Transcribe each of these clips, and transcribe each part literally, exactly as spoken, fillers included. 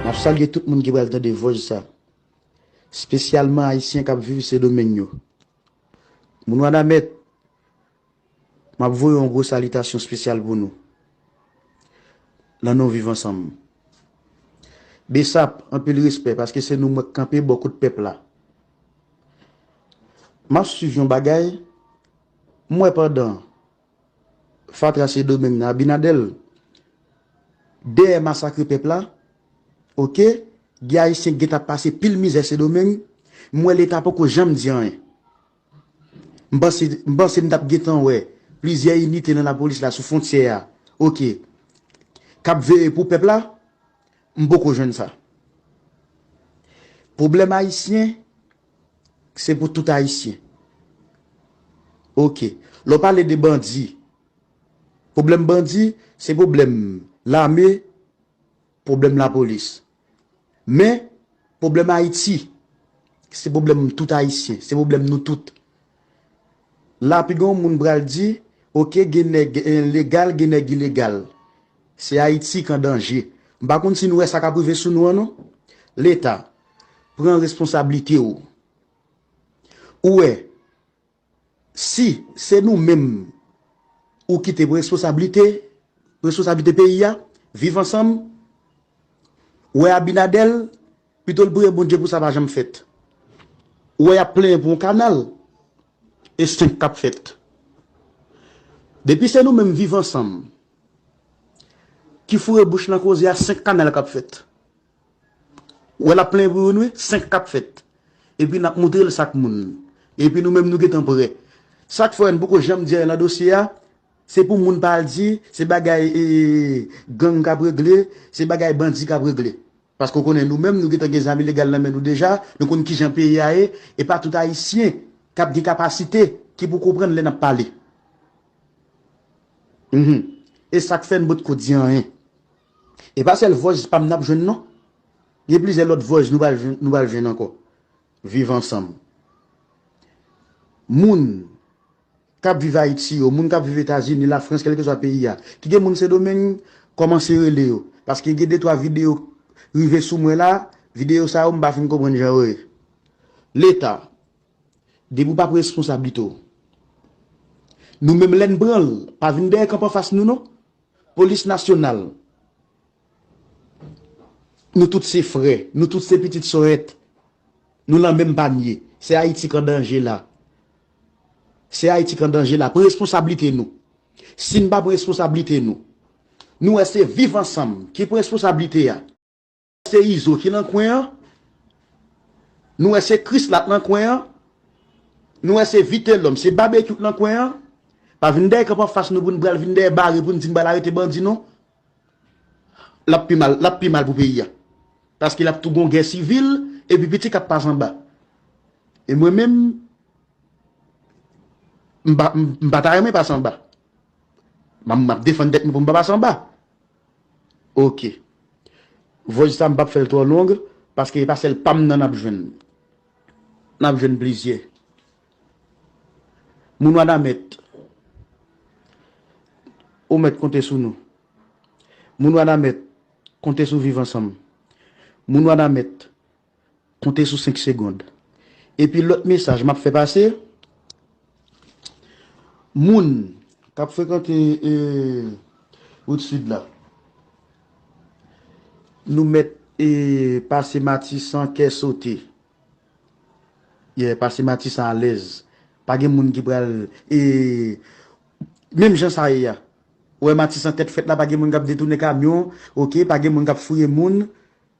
Ap salye tout moun ki pral tande vòj sa, espesyalman Ayisyen k ap viv Sendomeng yo. Moun Wanament, m ap voye yon gwo salitasyon espesyal pou nou, nan non Viv Ansanm. Besap, anpil respè, paske se nou mwen k kanpe bò kot pèp la. M ap swiv yon bagay, m wè pandan fatra Sendomeng nan, Abinader, dèyè masakre pèp la, oke, gen Ayisyen k gentan ap pase pil mizè Sendomeng, m wè Leta poko janm di anyen. M panse, m panse m t ap gentan wè plizyè inite nan lapolis la sou fwontyè a, oke, k ap veye pou pèp la, m poko jwenn sa. Pwoblèm Ayisyen, se pou tout Ayisyen. Oke. Lè w pale de bandi, pwoblèm bandi, se pwoblèm lame, pwoblèm lapolis. Men, pwoblèm Ayiti, se pwoblèm tout Ayisyen, se pwoblèm nou tout. La, pi gen yon moun pral di, oke, gen nèg, eh, legal, gen nèg ilegal. Se Ayiti k an danje. M pa konn si nou wè sa k ap rive sou nou an non. Leta, pran responsablite w. Ou wè, si se nou menm ou kite pou responsablite, responsablite peyi a, Viv Ansanm, ou wè Abinader, pito l priye Bondye pou sa pa janm fèt. Ou wè y ap plenyen pou yon kanal, e senk k ap fèt. Depi se nou menm Viv Ansanm ki foure bouch nan koze a, senk kanal k ap fèt. Ou wè l ap plenyen pou youn wi, senk k ap fèt. Epi n ap moutre l sak moun. Epi nou menm nou gentan prè. Sa k fè n poko janm di anyen nan dosye a, se pou moun pa al di se bagay, e, gang k ap regle, se bagay bandi k ap regle. Paske w konnen nou menm nou gentan gen zam ilegal nan men nou deja, nou konn kijan peyi a ye, e pa tout Ayisyen k ap gen kapasite ki pou konprann lè n ap pale. Mhm. E sa k fè n potko di anyen. E pa sèl vòj pa m n ap jwenn non. Gen plizyè lòt vòj nou pral jwenn, nou pral jwenn ankò. Viv Ansanm. Moun k ap viv Ayiti yo, moun k ap viv Etazini, Lafrans, kèlkeswa peyi a, ki gen moun Sendomeng, kòmanse rele yo. Paske gen de twa videyo rive sou mwen la, videyo sa yo m pa fin konprann jan yo ye. Leta, depi w p ap responsablite w. Nou menm lè n pran l, pa vin dèyè kanpe anfas nou non. Polis nasyonal, nou tout se frè, nou tout se pitit sòyèt, nou lan menm panye. Se Ayiti k an danje la. Se Ayiti k an danje la. Pran responsablite nou. Si n pa pran responsablite nou, nou wè se Viv Ansanm ki pran responsablite a. Se Izo ki nan kwen an. Nou wè se Krisla k nan kwen an. Nou wè se Vitelòm, se Babekyou k nan kwen an. Pa vin dèyè kanpe anfas nou pou n pral vin dèyè bare pou n di n pral arete bandi non. L ap pi mal, l ap pi mal pou peyi a. Paske l ap tou gon gè sivil, epi piti k ap pase anba. E mwen menm, m pa, m, m pa ta renmen pase anba. M ap, m ap defann tèt mwen pou m pa pase anba. Oke. Vòj sa m p ap fè l twò long, paske e pa sèl pa m nan n ap jwenn. N ap jwenn plizyè. Moun Wanament, ou mèt konte sou nou. Moun Wanament, konte sou Viv Ansanm. Moun Wanament, konte sou senk segonn. Epi lòt mesaj m ap fè pase, moun k ap frekante, e, wout sid la, nou mèt, e, pase Matisan kè sote. Yeah, pase Matisan alèz. Pa gen moun ki pral, e, menm jan sa ye a. Ou wè Matisan tèt frèt la, pa gen moun k ap detounen kamyon, oke, pa gen moun k ap fouye moun.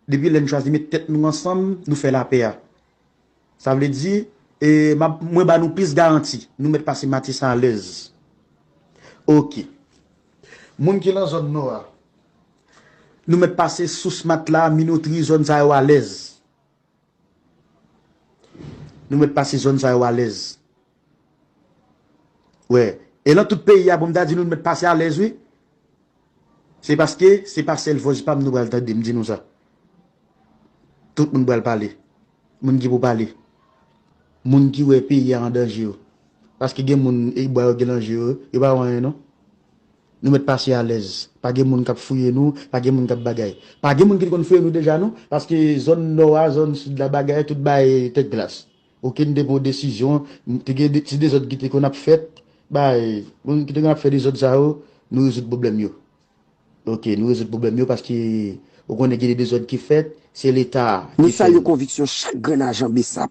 Depi lè n chwazi met tèt nou ansanm, nou fè lapè a. Sa vle di, e, m ap, mwen ba nou plis garanti, nou mèt pase Matisan alèz. Oke. Moun ki lan zòn nò a, nou mèt pase Sous Matla, Minotri, zòn sa yo alèz. Nou mèt pase zòn sa yo alèz. Wè. E nan tout peyi a, bon, m ta di nou, nou mèt pase alèz, wi. Se paske se pa sèl vòj pa m nou pral tande, m di nou sa. Tout moun pral pale. Moun ki pou pale. Moun ki wè peyi a an danje yo. Paske gen moun, e, bwa yo gen nan je yo, yo pa wè anyen, non. Nou mèt pase alèz. Pa gen moun k ap fouye nou, pa gen moun k ap bagay. Pa gen moun ki te konn fouye nou deja non, paske zòn nò a, zòn sid la, bagay, tout bagay tèt glas. Okenn te pran desizyon, te gen de, ti dezòd ki te konn ap fèt, bay, moun ki te konn ap fè dezòd sa yo, nou rezoud pwoblèm yo. Ok, nou rezoud pwoblèm yo paske ou konnen gen de dezòd ki fèt, se Leta a ki fè yo. Nou salye konviksyon chak grenn ajan BSAP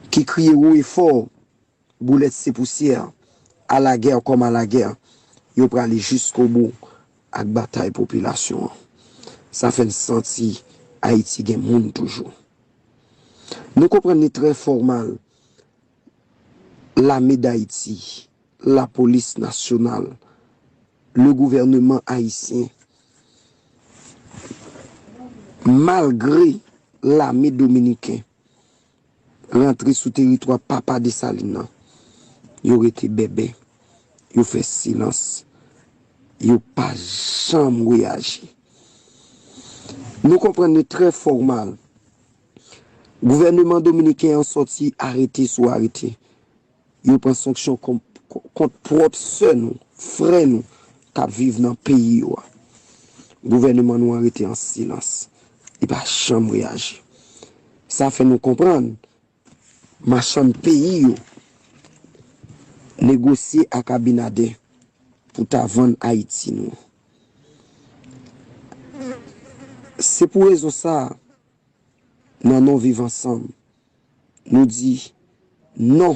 ki kriye wo e fò, boulèt se pousyè, à la guerre comme à la guerre, yo prale jiskobou ak batay popilasyon an. Sa fè n santi Ayiti gen moun toujou. Nou konprann li trè fòmal, Lame Dayiti, Lapolis Nasyonal, le gouvènman ayisyen, malgre lame dominiken rantre sou teritwa papa Desalin nan, yo rete bèbè, yo fè silans, yo pa janm reyaji. Nou konprann li trè fòmal. Gouvènman dominiken an sòti arete sou arete. Yo pran sanksyon kont, kont pwòp sè nou, frè nou, k ap viv nan peyi yo a. Gouvènman nou an rete an silans. Li pa janm reyaji. Sa fè nou konprann machann peyi yo negosye ak Abinader pou ta vann Ayiti nou. Se pou rezon sa a, nan non Viv Ansanm, nou di non,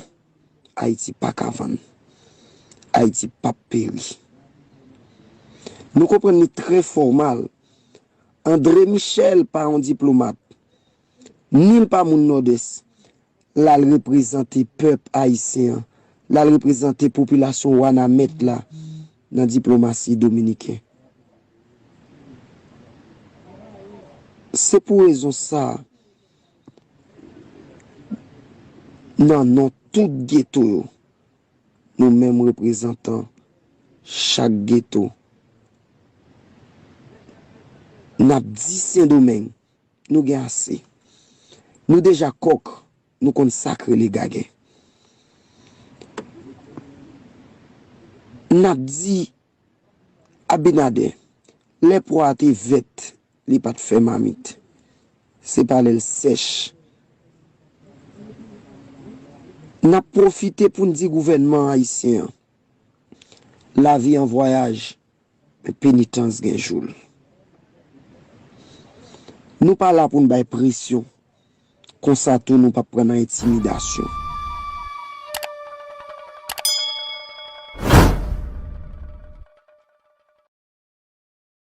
Ayiti pa ka vann. Ayiti p ap peri. Nou konprann li trè fòmal. André Michel pa yon diplomat, ni l pa moun Nòdès. L al reprezante pèp ayisyen an, l al reprezante popilasyon Wanament la nan diplomasi dominiken. Se pou rezon sa a, nan non tout geto yo, nou menm reprezantan chak geto, n ap di Sendomeng, nou gen ase. Nou deja kòk, nou konn sa k rele gagen. N ap di Abinader, lè pwa a te vèt, li pa t fè mamit. Se pa lè l sèch. N ap pwofite pou n di gouvènman ayisyen an, lavi an vwayaj, men penitans gen jou l. Nou pa la pou n bay presyon. Konsa tou nou p ap pran nan entimidasyon.